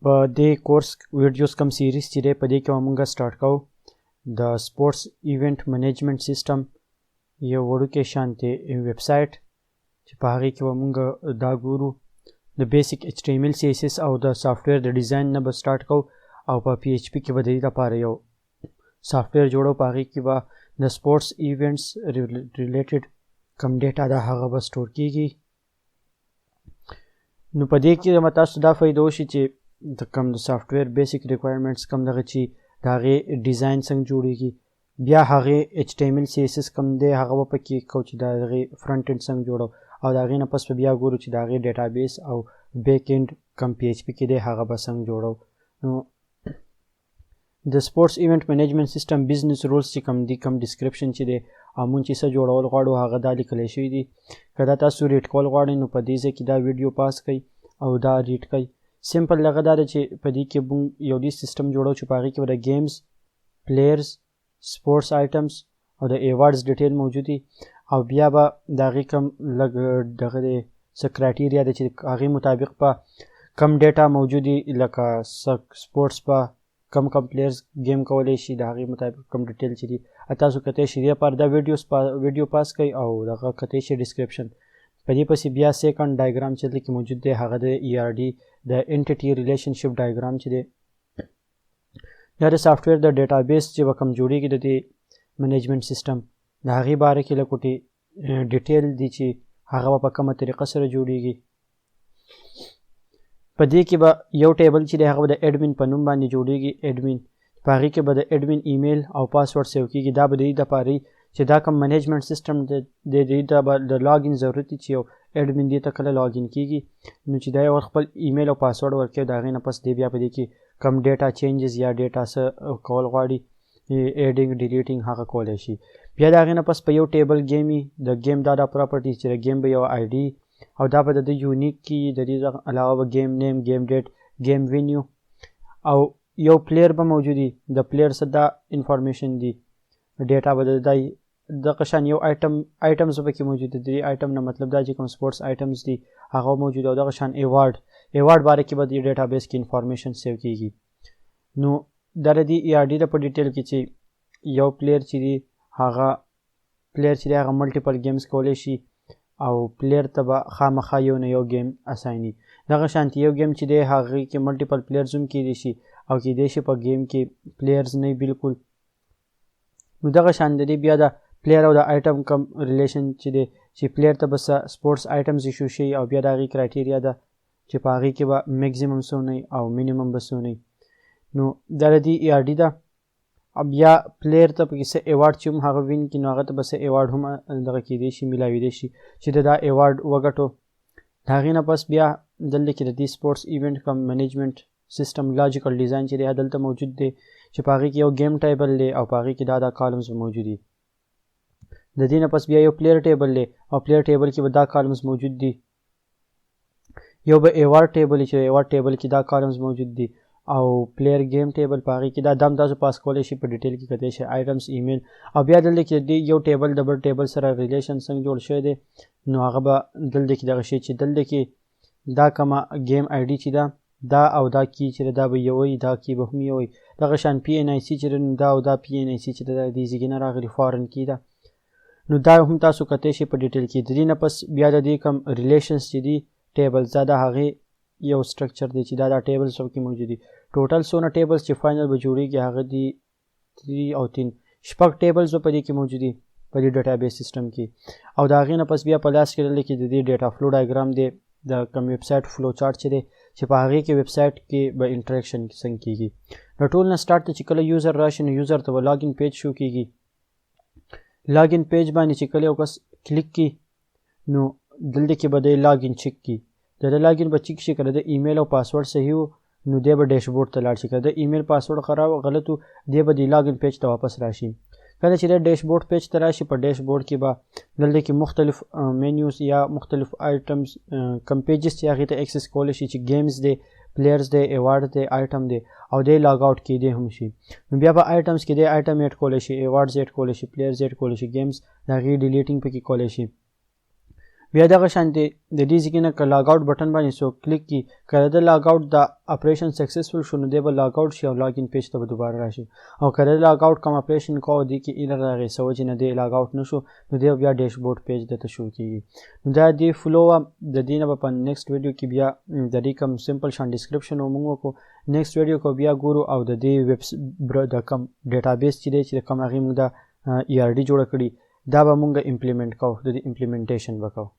په دې کورس ویډیوز کم سیریز چې دی، په دې کې به مونږ سټارټ کوو د سپورټس ایونټ منیجمنټ سیستم یو وړوکی شانتې ویب سایټ، چې په هغې کې به مونږ دا ګورو د بیسیک ایچ ټي ایم ایل، سی ایس ایس او د سافټویر د ډیزاین نه به سټارټ کوو، او په پی ایچ پی کې به د دې لپاره یو سافټویر جوړو. په هغې کې به د سپورټس ایونټس ریلیټډ کم ډیټا ده، هغه به سټور کیږي. نو په دې کې به تاسو دا فایده وشي چې د کم د سافټویر بیسیک ریکوایرمنټس کم دغه چې د هغې ډیزاین څنګه جوړیږي، بیا هغې ایچ ټي ایم ایل، سی ایس ایس کم دی، هغه به پکې کو چې د هغې فرنټ اینډ څنګه جوړو، او د هغې نه پس به بیا ګورو چې د هغې ډیټابیس او بیک اینډ کم پی ایچ پی کې دی، هغه به څنګه جوړو. نو د سپورټس ایونټ منیجمنټ سیستم بزنس رولز چې کوم دي، کوم ډیسکرپشن چې دی او مونږ چې څه جوړول غواړو، هغه دا لیکل شوی دی. که دا تاسو ریډ کول غواړئ، نو په دې ځای کې دا ویډیو پاس کړئ او دا ریډ کړئ. سمپل دغه دا ده چې په دې کې مونږ یو دې سیستم جوړو چې په هغې کې به د گیمز، پلیئرز، سپورټس آیټمز او د ایوارډز ډیټیل موجود دي، او بیا به د هغې کوم لږ دغه دی څه کرایټیریا ده چې هغې مطابق به کم ډیټا موجود دي، لکه سپورټس به کم کم پلیئرز گیم کولی شي، د هغې مطابق کم ډیټیل چې دي تاسو کتی شئ. دې لپاره دا ویډیو پاس کړئ او دغه کتی شئ ډسکرپشن. په دې پسې بیا سیکنډ ډایګرام چې دلته کې موجود دی، هغه د ای آر ډي د انټیټي ریلیشنشپ ډایګرام چې دی، دا د سافټویر د ډیټابیس چې به کوم جوړیږي، د دې منیجمنټ سیستم د هغې باره کې لکوټې ډیټیل دی چې هغه به په کومه طریقه سره جوړیږي. په دې کې به یو ټیبل چې دی، هغه به د اډمین په نوم باندې جوړیږي. اډمین، په هغې کې به د اډمین ایمیل او پاسورډ سیو کیږي. دا به د دې لپاره چې دا کوم منیجمنټ سیستم دی، د دې ته به د لاګین ضرورت دی چې یو اډمین دې ته کله لاګین کیږي، نو چې دا یو خپل ایمیل او پاسورډ ورکوي، د هغې نه پس دی بیا په دې کې کم ډیټا چینجز یا ډیټا څه کول غواړي، ایډینګ، ډیلیټینګ، هغه کولی شي. بیا د هغې نه پس په یو ټیبل گیمي، د گیم دا دا پراپرټیز چې د گیم به یو آی ډي او دا به د دې یونیک کی، د دې علاوه به گیم نیم، گیم ډیټ، گیم وینیو او یو پلیر به موجودي، د پلیر څه دا انفارمیشن دی، ډیټا به د دای دغه شان یو آیټم، آیټمز به پکې موجود دي. آیټم نه مطلب دا چې کوم سپورټس آیټمز دي، هغه موجود، او دغه شان ایوارډ، ایوارډ باره کې به د ډیټابیس کې انفارمیشن سیو کیږي. نو دا د دې ای آر ډي د په ډیټیل کې چې یو پلیر چې دی، هغه پلیر چې دی، هغه ملټیپل گیمز کولی شي او پلیر ته به خامخا یو نه یو گیم اسایني. دغه شانتي یو گیم چې دی، هغې کې ملټیپل پلیئرز هم کیدی شي او کیدی شي په گیم کې پلیئرز نه بالکل. نو دغه شان د دې بیا د پلیر او د آیټم کم ریلیشن چې دی، چې پلیر ته به څه سپورټس آیټمز ایشو شي، او بیا د هغې کرایټیریا ده چې په هغې کې به میکسیمم څونه او مینیمم به څونه. نو دا د دې ای آر ډي ده. او بیا پلیر ته پکې څه ایوارډ چې هم هغه وین کړي، نو هغه ته به څه ایوارډ هم دغه کیدی شي، میلاویدی شي چې د دا ایوارډ وګټو. د هغې نه پس بیا دلته کې د دې سپورټس ایونټ کم منیجمنټ سیستم لاجیکل ډیزاین چې دی، دلته موجود دی چې په هغې کې یو گیم ټیبل دی او په هغې کې دا دا کالمز موجود دي. د دې نه پس بیا یو پلیر ټیبل دی او پلیر ټیبل کې به دا کالمز موجود دي. یو به ایوارډ ټیبل چې ایوارډ ټیبل کې دا کالمز موجود دي، او پلیر گیم ټیبل په هغې کې دا دم تاسو پاس کولی شئ، په ډیټیل کې کتلی شئ، آیټمز، ایمیل. او بیا دلته کې د یو ټیبل د بل ټیبل سره ریلیشن څنګه جوړ شوی دی، نو هغه به دلته کې دغه شی چې دلته کې دا کومه گیم آی ډي چې ده، دا او دا کی چې دا به یو وي، دا کی به هم یو وي. دغه شان پی ان آی سی چې دا او دا پی ان آی سی چې دا د دې ځای نه راغلي، فارن کی ده، نو دا هم تاسو کتلی شئ په ډیټیل کې. د دې نه پس بیا د دې کوم ریلیشنز چې دي ټیبلز، دا د هغې یو سټرکچر دی چې دا دا ټیبلز په کې موجود دي. ټوټل څونه ټیبلز چې فاینل به جوړیږي، هغه دي 3 او 3، شپږ ټیبلز په دې کې موجود دي په دې ډیټابیس سیستم کې. او د هغې نه پس بیا په لاس کې دلته کې د دې ډیټا فلو ډایګرام دی، د کوم ویب سایټ فلو چارټ چې دی، چې په هغې کې ویب سایټ کې به انټریکشن څنګه کیږي. د ټول نه سټارټ ته چې کله یوزر راشي، نو یوزر ته به لاګین پیج شو کیږي. لاګین پیج باندې چې کله یو کس کلیک کی، نو دلته کې به دی لاګین چک کی. د ده لاګین به چک شي، که د ایمیل او پاسورډ صحیح و، نو دی به ډیشبورډ ته لاړ شي، که د ایمیل پاسورډ خراب غلط و، دی به د لاګین پیج ته واپس راشي. کله چې د ډیشبورډ پیج ته راشي، په ډیشبورډ کې به دلته کې مختلف مینیوز یا مختلف آیټمز کم پیجز چې هغې ته اکسس کولی شي، چې گیمز دی، پلیئرز دی، ایوارډ دی، آیټم دی، او دی لاګ آوټ کېدی هم شي. نو بیا په آیټمز کې دی آیټم ایډ کولی شي، ایوارډز ایډ کولی شي، پلیئرز ایډ کولی شي، گیمز د هغې ډیلیټینګ پکې کولی شي. بیا دغه شانتې د دې ځای نه که لاګ آوټ بټن باندې څوک کلیک کړي، که د لاګ آوټ د اپریشن سکسسفل شو نو دی به لاګ آوټ شي او لاګ ان پیج ته به دوباره راشي، او که د لاګ آوټ کوم اپریشن کو دی کې ایرر راغی څه وجې نه دی لاګ آوټ نه شو نو دی بیا ډیشبورډ پیج درته شو کیږي. نو دا دی فلو وه. د دې نه به په نیکسټ ویډیو کې بیا د دې کوم سمپل شان ډیسکرپشن مونږ وکړو. نیکسټ ویډیو کې بیا ګورو او د دې ویب د کوم ډیټابیس چې دی چې کوم هغې مونږ د ای ار ډي جوړه کړي دا به مونږ امپلیمنټ کوو، د دې امپلیمنټیشن به کوو.